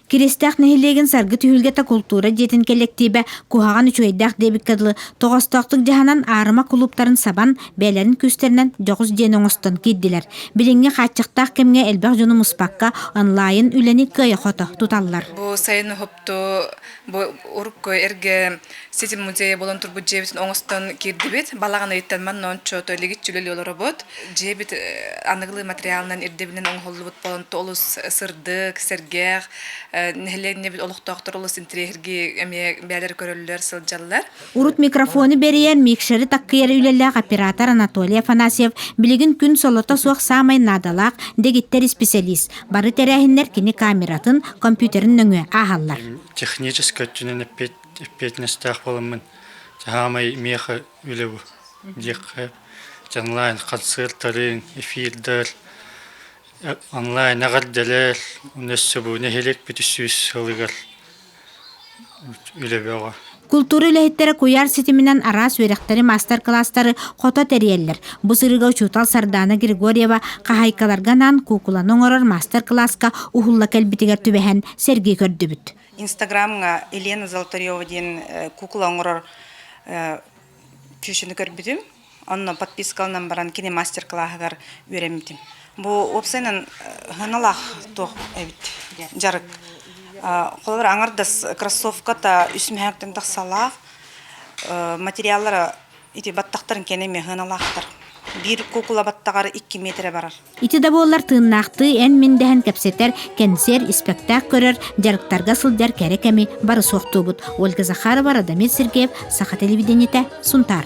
Киристээх нэһилиэгин Саргы түһүлгэтэ култуура дьиэтин кэлэктиибэ куһаҕан үчүгэйдээх диэбиккэ дылы тоҕоостоохтук дьаһанан аарыма кулууптарын сабан, бэйэлэрин күүстэринэн дьоҕус дьиэни оҥостон киирдилэр. Билиҥҥи хааччахтаах кэмҥэ элбэх дьону муспакка онлайн үлэни кыайа-хото туталлар. Бу сайын уһупту бу урукку эргэ ситим музейа буолан турбут дьиэбитин оҥостон киирдибит. Балаҕан ыйыттан манна ончуото илигиччи үлэлии олоробут. Дьиэбит аныгылыы материалынан ирдэбилинэн оҥоһуллубут буолан олус сырдык, сэргэх, нэһилиэнньэбит олохтоохтор олус интэриэһиргии эмиэ бэйэлэр көрөллөр, сылдьаллар. Урут микрофону бэрийэр, микшери таккыйар үлэлээх оператор Анатолий Афанасьев билигин күн солото суох саамай наадалаах дэгиттэр исписэлиис. Бары тэрээһиннэр кини камератын, компьютерын нөҥүө ааһаллар. Техническэй өттүнэн эппиэтинэстээх буоламмын, саамай миэхэ үлэ бу диэххэ онлайн концертары, эфирдэр, онлайн эҕэрдэлэр, өссө бу нэһилиэкпит үс сылыгар үлэ бөҕө. Култуура үлэһиттэрэ куйаар ситиминэн араас үөрэхтэри, маастар-кылаастары хото тэрийэллэр. Бу сырыыга учуутал Сардаана Григорьева хаһаайкаларга анаан куукуланы оҥорор маастар-кылааска уһулла кэлбитигэр түбэһэн сэргии көрдүбүт. Инстаграмҥа Елена Золотарева диэн куукула оҥорор чүчүнү көрбүтүм. Онно подпискаланан баран кини мастер-класһыгар үөрэммитим. Бу уопсайынан сыаналаах туох эбит дьарык. Холобур, аҥардас кроссовката үс мөһөөктөн тахсалаах, материаллара ити баттахтарын кэнэ эмиэ сыаналаахтар. Биир куукула баттаҕар 2 метрэ барар. Ити да буоллар тыыннаахтыы эн-мин дэһэн кэпсэтэр, кэнсиэр, испэктээк көрөр, дьарыктарга сылдьар кэрэ кэми бары суохтуубут. Ольга Захарова, Радомир Сергеев, Саха телевидениетэ, Сунтаар.